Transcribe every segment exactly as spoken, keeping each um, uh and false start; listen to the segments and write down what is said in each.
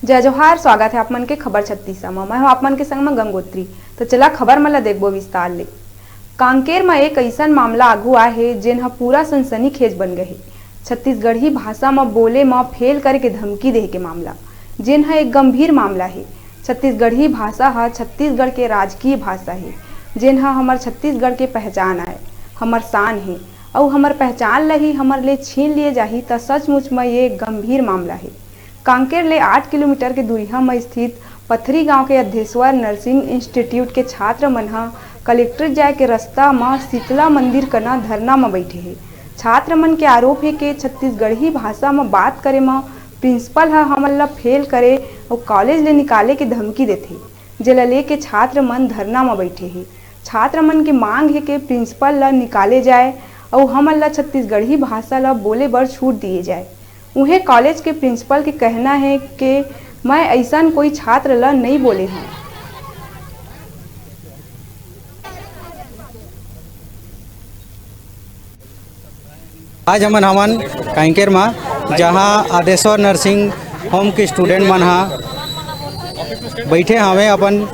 जय जोहार, स्वागत हे आप मन के खबर छत्तीसा म। मैं हूं आप मन के संग म गंगोत्री। तो चला खबर मन ला देखबो विस्तार ले। कांकेर म एक अइसन मामला आगू आए हे, जेन ह पूरा सनसनीखेज बन गए हे। छत्तीसगढ़ी भाषा म बोले म फेल करे के धमकी देहे के मामला, जेन ह एक गंभीर मामला हे। छत्तीसगढ़ी भाषा ह छत्तीसगढ़ के राजकीय भाषा हे, जेन ह हमर छत्तीसगढ़ के पहचान आय, हमर शान हे, अउ हमर पहचान ल ही हमर ले छीन लिए जाही, त सचमुच म ये एक गंभीर मामला हे। कांकेर ले आठ किलोमीटर के दूरिहा म स्थित पथरी गांव के अधेश्वर नर्सिंग इंस्टीट्यूट के छात्र मन ह कलेक्ट्रेट जाय के रस्ता म शीतला मंदिर कना धरना म बइठे हे। छात्र मन के आरोप हे के छत्तीसगढ़ी भाषा म बात करे म प्रिंसिपल ह हमन ल फेल करे अउ कॉलेज ले निकाले के धमकी देथे, जेला लेके छात्र मन धरना म बइठे हे। छात्र मन के मांग हे के प्रिंसिपल ल निकाले जाय अउ हमन ल छत्तीसगढ़ी भाषा ल बोले बर छूट दिए जाय। उहें, कॉलेज के प्रिंसिपल के कहना हे के मैं अइसन कोई छात्र ल नइ बोले हंव। आज हमन हवन कांकेर म, जहां आदेश्वर नर्सिंग होम के स्टूडेंट मन ह बइठे हवे, अपन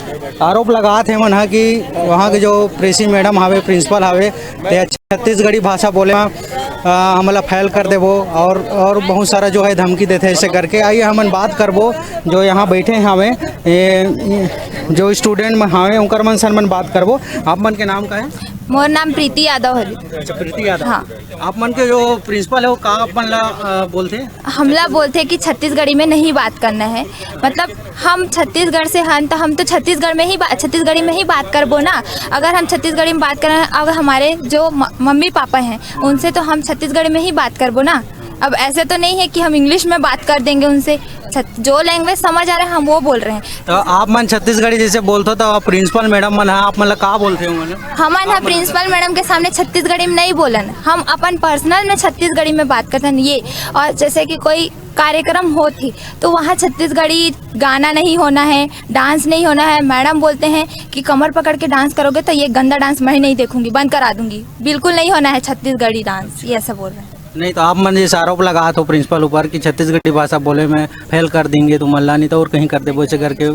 आरोप लगात हे मन ह कि वहां के जो प्रेसी मैडम हवे, प्रिंसिपल हवे, ते छत्तीसगढ़ी भाषा बोले म, अ, हमला फेल कर देबो और, और बहुत सारा जो है धमकी देथे ऐसे करके। आइए हमन बात करबो जो यहाँ बैठे हवे, ए, जो स्टूडेंट मन हवे उनकर मन से मन बात करबो। आप मन के नाम का है? मोर नाम प्रीति यादव हरे। अच्छा, प्रीति यादव। हाँ। आप मन के जो प्रिंसिपल है वो का आप मन ला, अ, बोलथे? हमला बोलथे कि छत्तीसगढ़ी में नहीं बात करना है, मतलब हम छत्तीसगढ़ से हन तो हम तो छत्तीसगढ़ में ही बा-, छत्तीसगढ़ी में ही बात करबो ना। अगर हम छत्तीसगढ़ी में बात करें, अगर हमारे जो म-, मम्मी पापा हैं उनसे तो हम छत्तीसगढ़ी में ही बात करबो ना। अब ऐसे तो नहीं है कि हम इंग्लिश में बात कर देंगे उनसे, छत-, जो लैंग्वेज समझ आ रहा है हम वो बोल रहे हैं। तो आप मन छत्तीसगढ़ी जैसे बोलते हो तो प्रिंसिपल मैडम मन है, आप मन ला का बोलते हो? हमन ह प्रिंसिपल मैडम के सामने छत्तीसगढ़ी में नहीं बोलन, हम अपन पर्सनल में छत्तीसगढ़ी में बात करते हैं ये। और जैसे कि कोई कार्यक्रम होत ही तो वहाँ छत्तीसगढ़ी गाना नहीं होना है, डांस नहीं होना है। मैडम बोलते हैं कि कमर पकड़ के डांस करोगे तो ये गंदा डांस मैं नहीं देखूंगी, बंद करा दूंगी, बिल्कुल नहीं होना है छत्तीसगढ़ी डांस, ये ऐसा बोल रहे हैं। नहीं तो आप मन जैसे आरोप लगात हो प्रिंसिपल ऊपर कि छत्तीसगढ़ी भाषा बोले में फेल कर देंगे तुम मल्ला, नहीं तो और कहीं कर देबो ऐसे करके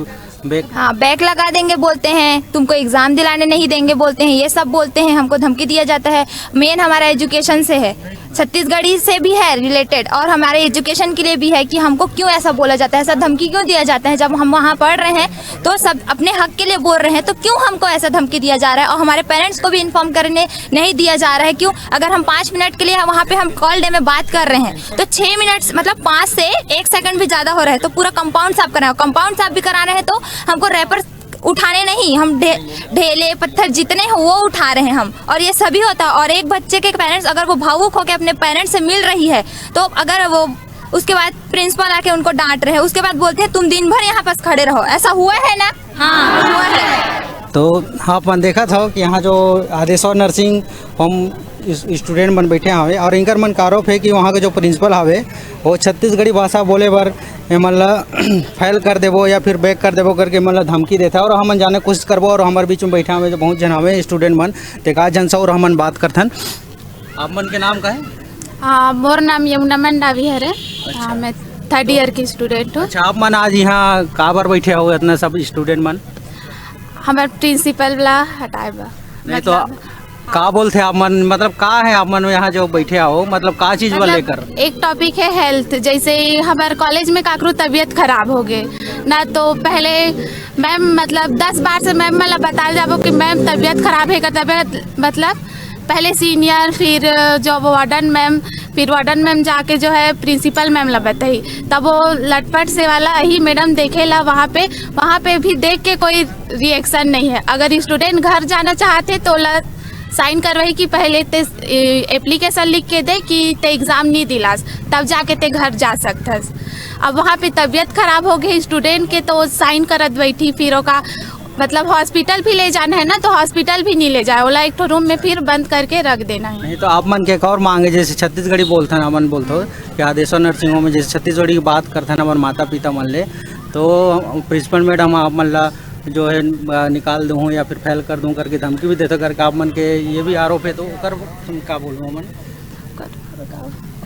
बैक। हाँ, बैक लगा देंगे बोलते हैं, तुमको एग्जाम दिलाने नहीं देंगे बोलते हैं, ये सब बोलते हैं, हमको धमकी दिया जाता है। मेन हमारा एजुकेशन से है, छत्तीसगढ़ी से भी है रिलेटेड और हमारे एजुकेशन के लिए भी है कि हमको क्यों ऐसा बोला जाता है, ऐसा धमकी क्यों दिया जाता है। जब हम वहाँ पढ़ रहे हैं तो सब अपने हक के लिए बोल रहे हैं, तो क्यों हमको ऐसा धमकी दिया जा रहा है और हमारे पेरेंट्स को भी इन्फॉर्म करने नहीं दिया जा रहा है? क्यों, अगर हम पाँच मिनट के लिए वहाँ पे हम कॉल डे में बात कर रहे हैं तो छः मिनट्स, मतलब पाँच से एक सेकंड भी ज़्यादा हो रहा है तो पूरा कंपाउंड साफ कराना है। कंपाउंड साफ भी करा रहे हैं तो हमको रैपर उठाने नहीं, हम ढे-, ढेले पत्थर जितने हो वो उठा रहे हैं हम, और ये सभी होता है। और एक बच्चे के पेरेंट्स अगर वो भावुक होकर अपने पेरेंट्स से मिल रही है तो अगर वो उसके बाद प्रिंसिपल आके उनको डांट रहे हैं, उसके बाद बोलते हैं तुम दिन भर यहाँ पास खड़े रहो, ऐसा हुआ है ना? हाँ, हुआ है। तो आप मन देखत हो कि यहाँ जो आदेश्वर नर्सिंग होम स्टूडेंट मन बैठे हवे और इनकर मन का आरोप है कि वहाँ के जो प्रिंसिपल हवे वो छत्तीसगढ़ी भाषा बोले बर एमन ला फेल कर देबो या फिर बैक कर देबो करके एमन ला धमकी देता है। और हमन जाने कोशिश करबो और हमारे बीच में बैठा हवे जो बहुत जन हवे स्टूडेंट मन, तेका जन से और हमन बात करथन। आप मन के नाम का है? हाँ, मोर नाम यमुना मंडावी हरे। अच्छा। हाँ, मैं थर्ड ईयर की स्टूडेंट हूँ। अच्छा, आप मन आज यहाँ काबर बैठे हो इतना सब स्टूडेंट मन? हमारे प्रिंसिपल वाला हटाए बा। नहीं तो मतलब का बोलते आप मन, मतलब का है आप मन यहाँ जो बैठे हो, मतलब का चीज बर मतलब लेकर? एक टॉपिक है हेल्थ, जैसे ही हमारे कॉलेज में काकरो तबीयत खराब हो गए ना, तो पहले मैम मतलब दस बार से मैम मतलब बताए जाबो कि मैम तबीयत खराब है का, तबीयत मतलब पहले सीनियर, फिर जो वार्डन मैम, फिर वार्डन मैम जाके जो है प्रिंसिपल मैम ला बताई, तब वो लटपट से वाला ही मैडम देखे ला वहाँ पे, वहाँ पे भी देख के कोई रिएक्शन नहीं है। अगर स्टूडेंट घर जाना चाहते तो ला साइन करवाई कि पहले ते एप्लीकेशन लिख के दे कि ते एग्जाम नहीं दिलास, तब जाके ते घर जा सकथस। अब वहाँ पे तबीयत खराब हो गई स्टूडेंट के, तो साइन करत बैठी, फिर ओका मतलब हॉस्पिटल भी ले जाना है ना, तो हॉस्पिटल भी नहीं ले जाए, ओला एक ठो रूम में फिर बंद करके रख देना है। नहीं तो आप मन के एक और मांग है, जैसे छत्तीसगढ़ी बोलथन, हमन बोलथो कि आदेशो नर्सिंग होम में जैसे छत्तीसगढ़ी की बात करथन हमर माता पिता मन ले, तो प्रिंसिपल मैडम आप मन ला जो है, अ, निकाल दूँ या फिर फेल कर दूँ करके धमकी भी देता करके आप मन के ये भी आरोप है, तो ओकर हम का बोलूँ हमन?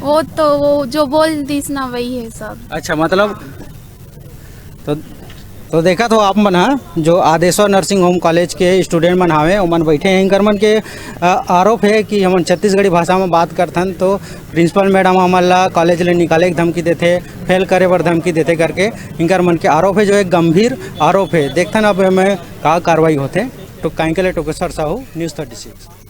वो तो वो जो बोल दिस ना वही है सब। अच्छा, मतलब तो तो देखत हो आप मन ह, जो आदेश्वर नर्सिंग होम कॉलेज के स्टूडेंट मन हावे, ओमन बैठे हैं। इनकर मन के अ, आरोप है कि हमन छत्तीसगढ़ी भाषा में बात करथन, तो प्रिंसिपल मैडम हमन ला कॉलेज ले निकाले के धमकी देथे, फेल करे बर धमकी देथे करके इनकर मन के आरोप है, जो एक गंभीर आरोप है। देखथन अब एमे का कार्रवाई होथे। तो कांकेले टोकेश्वर साहू, न्यूज़ थर्टी सिक्स।